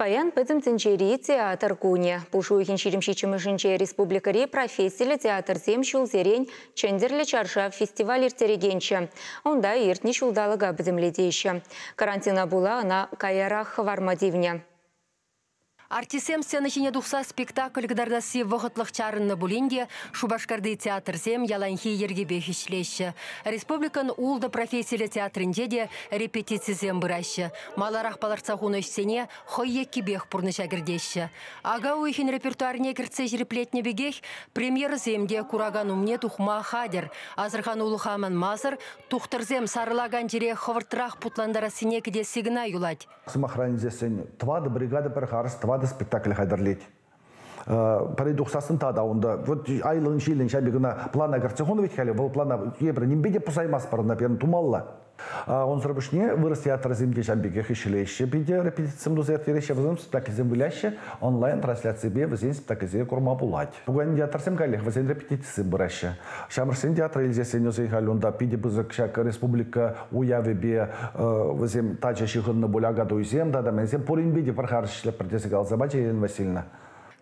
Паян пӗтӗм тӗнчери театр кунӗ. Пуш уйӑхӗн 27-мӗшӗнче республикӑри профессиллӗ театрсем ҫулсерен «Чӗнтӗрлӗ чаршав» фестиваль ирттерекенччӗ. Унта иртнӗ ҫулталӑка пӗтӗмлетеҫҫӗ. Карантина пула ӑна каярах хӑварма тивнӗ. Артистсем сцена ҫине тухса спектакль кӑтартасси вӑхӑтлӑх чарӑннӑ пулин те Шупашкарти театрсем яланхи йӗркепех ӗҫлеҫҫӗ. Республикӑн ултӑ профессиллӗ театрӗнче те репетицисем пыраҫҫӗ. Маларах палӑртса хунӑ ӗҫсене хӑй еккипех пурнӑҫа кӗртеҫҫӗ. Ака уйӑхӗн репертуарне кӗртсе ҫирӗплетнӗ пекех премьерӑсем те куракан умне тухма хатӗр. Асӑрханулӑха манмасӑр тухтӑрсем сарӑлакан чире хӑвӑртрах путлантарассине кӗтесси кӑна юлать. Сӑмахран илсессӗн, тӑватӑ бригада пӗр харӑс тӑватӑ спектакль хатӗрлет. Пӗри тухсассӑн тата унта вот айлӑн-ҫилӗн ҫав пек ӑна плана кӗртсе хунӑ вӗт халӗ, вӑл плана эпир нимпе те пӑсаймастпӑр ӑна, пирӗн тумалла. Унсӑр пуҫне вырӑс театрӗсем те ҫав пекех ӗҫлеҫҫӗ, питӗ репетицисем туса ирттереҫҫӗ, вӗсем спектакльсем выляҫҫӗ, онлайн-трансляципе вӗсен спектакльсене курма пулать. Пукане театрсем каллех вӗсен репетицисем пыраҫҫӗ. Ҫамрӑксен театрӗ илсессӗн вӗсен халь унта питӗ пысӑк ҫак республика уявӗпе вӗсем тачӑ ҫыхӑннӑ пуль, акатуйсем тата мӗнсем пуринпе те пӗр харӑс ӗҫлетпӗр тесе каласа пачӗ Елена Васильевна.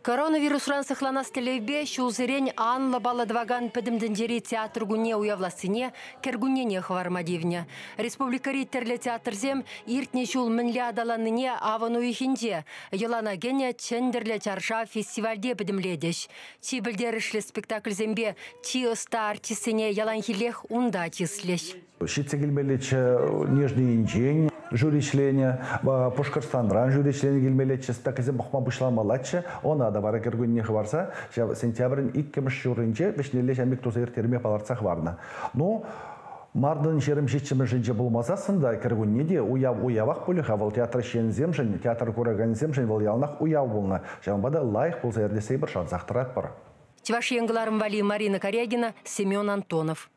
Коронавирусран сыхланас тӗллевпе ҫулсерен анлӑ паллӑ тӑвакан Пӗтӗм тӗнчери театр кунне уявлассине кӗркуннене хӑварма тивнӗ. Республикӑри тӗрлӗ театрсем иртнӗ ҫул мӗнле аталаннине авӑн уйӑхӗнче йӑлана кӗнӗ Чӗнтӗрлӗ чаршав фестивальте пӗтӗмлетӗҫ. Чи пӗлтерӗшлӗ спектакльсемпе чи ӑста артистсене яланхиллех унта чыслӗҫ. Ҫитсе килмеллеччӗ Нижнийӗнчен жюри членӗ, Пушкӑртстанран жюри членӗ килмеллеччӗ, спектакльсем пӑхма пуҫламаллаччӗ. Ӑна та вара кӗркунне хӑварса ҫав сентябрӗн иккӗмӗш ҫурринче вӗҫнелле ҫав пек туса ирттерме палӑртса хӑварнӑ. Ну, мартӑн 27-мӗшӗнче пулмасассӑн та кӗркунне те уяв уявах пулӗ-ха, вӑл театр ӗҫченӗсемшӗн, театр кураканӗсемшӗн вӑл яланах уяв пулнӑ. Ҫавӑнпа та лайӑх пулса иртессе эпир шансах тӑратпӑр. Чӑваш Ен кӑларӑм валли Марина Карягина, Семен Антонов.